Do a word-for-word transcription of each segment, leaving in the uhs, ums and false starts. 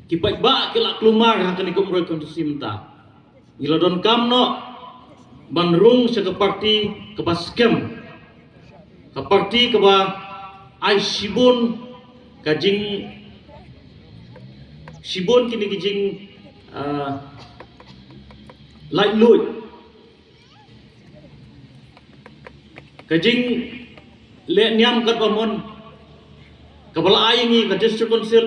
Ki paidbah ki la kulmar ha kane ka Umroi constituency mynta. Ngi la donkam noh ban rung sha ka parti kaba skhem, ka parti kaba ai shibun ka jing, shibun kine ki jing, ah, laitluid, ka jingleh niam katba mon kaba la ai ïa ngi ka District Council,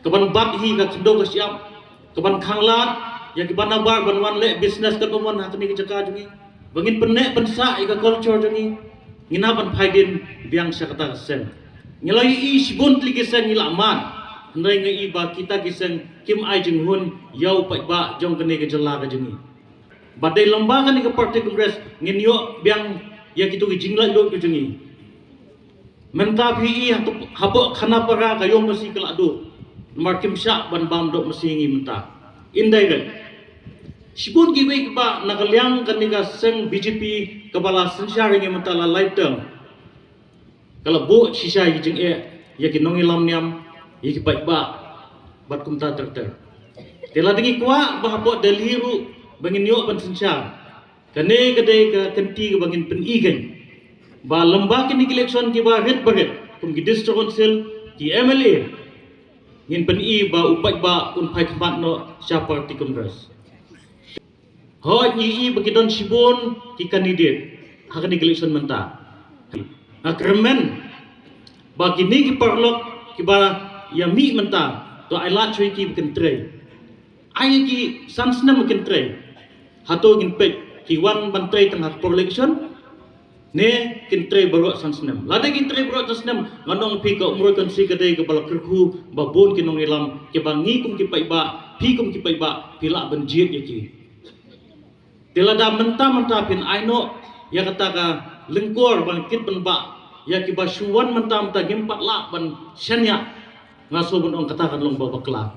kaban bat hi ka khyndew ka shyiap, kaban khanglad ïa kiba nabar ban wan leh business katba mon ha kane ka jaka jong ngi, ba ngin pynneh pynsah ïa ka culture jong ngi. Ngin hap ban phai dien biang sha kata ka seng. Ngi la ïohi shibun tylli ki seng ngi la mad, hynrei ngi ïohi ba kita ki seng kim ai jinghun ïa u paidbah jong kane ka jylla ka jong ngi. Ba dei lem bad kane ka party Congress ngin ïoh biang ïa kito ki jinglaitluid ka jong ngi. Mynta phi i hapoh Khanapara ka ïong masi ka la duh, namar kim shah ban bam doh masi ngi mynta. Indirect, shibun kiwei kiba na ka liang kane ka seng B J P kaba la synshar ïa ngi mynta la lai term, ka la buh shisha ïa ki jingeh ïa ki nongïalam niam, ïa ki paidbah bad kumta ter ter. Te lada ngi kwah ba hapoh Delhi ruh ba ngin ïoh ban synshar, kane ka dei ka kynti kaba ngin pyni kein, ba lem bad kine ki election kiba rit ba rit, kum ki District Council, ki M L A, ngin pyni ba u paidbah un phai khmat noh sha party Congress. Hooid, ngi i ba ki don shibun ki candidate ha kane ka election mynta. Nga kyrmen ba kine ki paralok kiba ïa mih mynta, to ai lad shuh ïa ki ba kin trei. Ai ïa ki san snem ba kin trei. Hato ngin peit ki wan ban trei tang ha ka por election, ne kin trei baroh san snem? Lada kin trei baroh san snem, ngan ong phi ka Umroi constituency ka dei kaba la kyrkhu ba bun ki nongïalam kiba ngi kum ki paidbah, phi kum ki paidbah, phi lah ban jied ïa ki. Te lada mynta mynta phin ai noh ïa kata ka lyngkor ban kit ban bah ïa kiba shu wan mynta mynta ngim pat lah ban shaniah, nga sngew ban ong kata kan long ba bakla.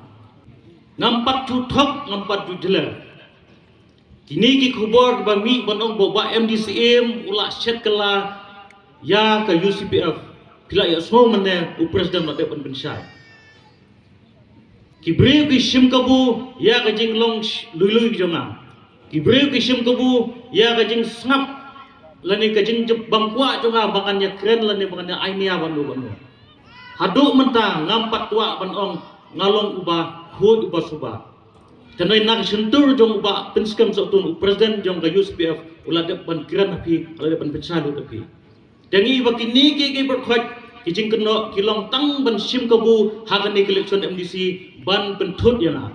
Ngam pat ju thok, ngam pat ju jler. Kine ki khubor ba mih ban ong ba u bah M D C M u la shet kylla ïa ka U C P F, phi la ïa sngew mynne u president la dep ban pynshai. Ki briew ki shim kabu ïa ka jinglong lui lui jong nga. Ki briew ki shim kabu ïa ka jingsngap lane ka jingjop bam kwah jong nga ba ngan ïa kren lane ba ngan ïa ai nia ban u ban u. Haduh mynta ngam pat kwah ban ong nga long uba khuid uba suba. Tang na ka shyntur jong u bah Pynskhem Sohtun, u president jong ka U C P F, u la dep ban kren ha phi, u la dep ban pynshai lut ha phi. Te ngi ba kine ki ki bor khoit ki jingkynnoh ki long tang ban shim kabu ha kane ka election M D C ban pynthut ïa nga.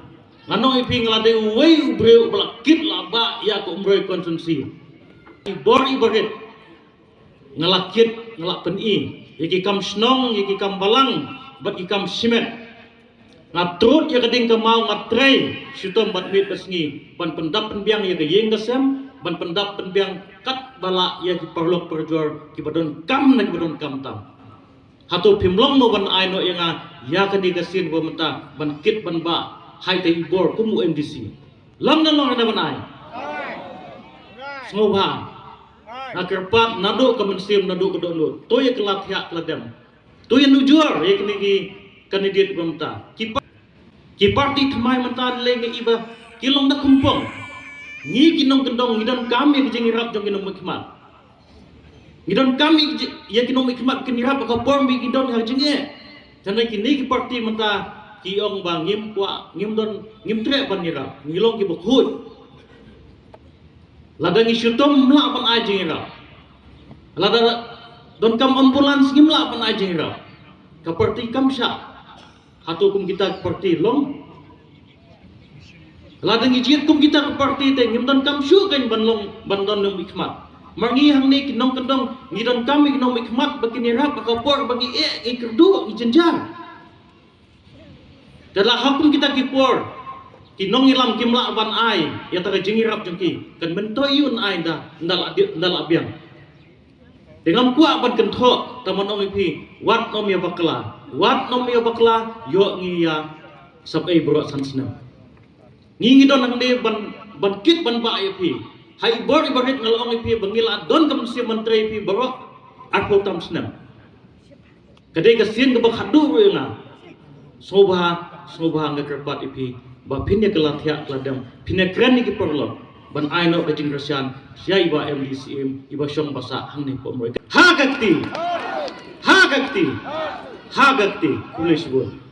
Ngan ong ïa phi, nga la dei uwei u briew uba la kit la bah ïa ka Umroi constituency. I bor i barit nga la kit, nga la pyni ïa ki kam shnong, ïa ki kam balang bad ki kam shimet. Nga trud ïa ka ding ka maw, nga trei shitom bad miet bad sngi ban pyndap pynbiang ïa ka ïing ka sem, ban pyndap pynbiang katba lah ïa ki paralok parajor kiba donkam ne kiba donkam tam. Hato phim long mo ban ai noh ïa nga ïa kane ka sien ba mynta ban kit ban bah ha ita i bor kum u M D C? Long ne long ne ban ai? Sngewbha. Nga kyrpad naduh ka mynsiem, naduh ka dohnud, to ïa kylla thiah kylla dem. To ïa nujor ïa kine ki candidate ba mynta. Ki pa-, ki party thymmai mynta lei ngi i ba ki long da khumpong. Ngi ki nongkyndong ngi donkam ïa ki jingïarap jong ki nongmihkhmat. Ngi donkam ïa ki ji-, ïa ki nongmihkhmat kin ïarap ha ka por ba ki don ha ka jingeh. Tang kine ki party mynta ki ong ba ngim kwah, ngim don, ngim treh ban ïarap. Ngi long kiba khuid. Lada ngi shitom ngim lah ban ai jingïarap. Lada donkam ambulance ngim lah ban ai jingïarap. Ka party kam shah. Hato kum kita ka party long? Lada ngi jied kum kita ka party te ngim donkam shuh kein ban long, ban don nongmihkhmat. Mar ngi hangne ki nongkyndong ngi donkam ïa ki nongmihkhmat ba kin ïarap ha ka por ba ngi eh, ngi kyrduh, ngi jynjar. Te lada ha kum kita ki por ki nongïalam kim lah ban ai ïa kata ka jingïarap jong ki, kan myntoi aiu yn ai, ynda, ynda la di-, ynda la biang. Te ngam kwah ban kynthoh, tang ban ong ïa phi, wat nym ïa bakla, wat nym ïa bakla, ïoh ngi ïa sap ei baroh san snem. Ngi ngi don hangne ban, ban kit ban bah ïa phi. Ha i bor i barit nga la ong ïa phi ba ngi la don ka mynsiem ban trei ïa phi baroh arphew tam snem. Ka dei ka sien kaba khadduh ruh ïa nga. Sngewbha Sngewbha nga kyrpad ïa phi ba phin ïa kylla thiah kylla dem, phin ïa kren ïa ki paralok ban ai noh ka jingkyrshan ïa i Bah M D C M, i Bah Shong Bah Sah hangne hapoh Mawryngkneng. Ha ka kti, ha ka kti, ha ka kti. Khublei shibun.